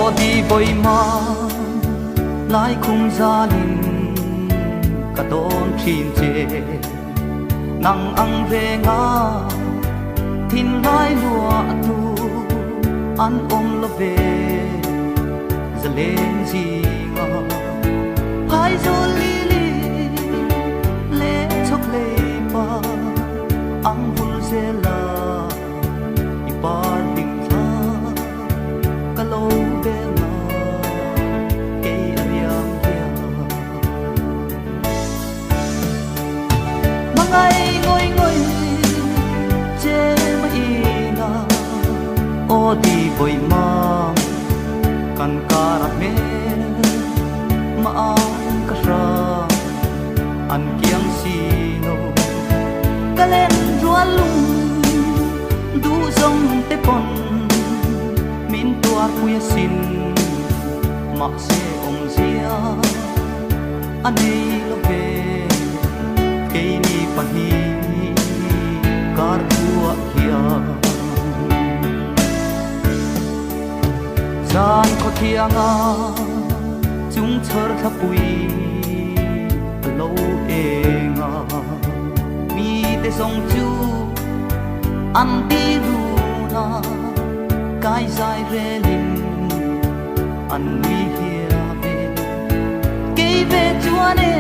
Aw di vawi ma lai khum zalin ka dawn thin che nang ang renga thinlai luah tu an awm lo ve zaleng zinga phaizawl lili leh chhawk hlei pa ang vul zela i par hlim thla ka lo bel a kei a riang hian. Mangai ngawih ngawih che ma ina aw di vawi mam kan kar a hmel ma ang ka hra an kiang si lo ka len rual lung duh zawng te pawn min tuar pui asin mahse awmzia a nei lo ve keini pahnih kar thuah hian. Zan khawthianga chung chhar thlapui a lo eng a, mite zawng chu an ti run a, kai zai relin an nui hia ve. Kei ve chuan e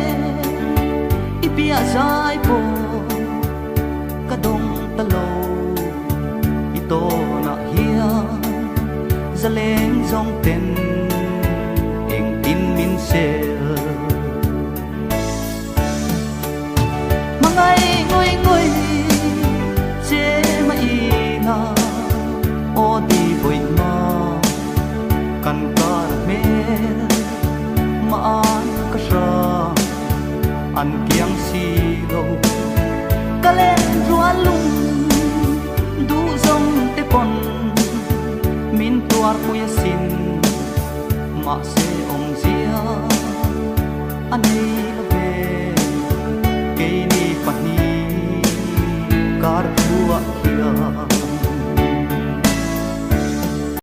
i piah zai pawh ka dawng ta lo i tawnah hian zaleng zawng ten engtin min sel. Hmangaih ngawih ngawih che mah ina aw ti vawi ma kan kar hmel mah an ka hra an kiang si lo ka len rual lung duh zawng te pawn min tuar pui asin mahse awmzia a nei lo.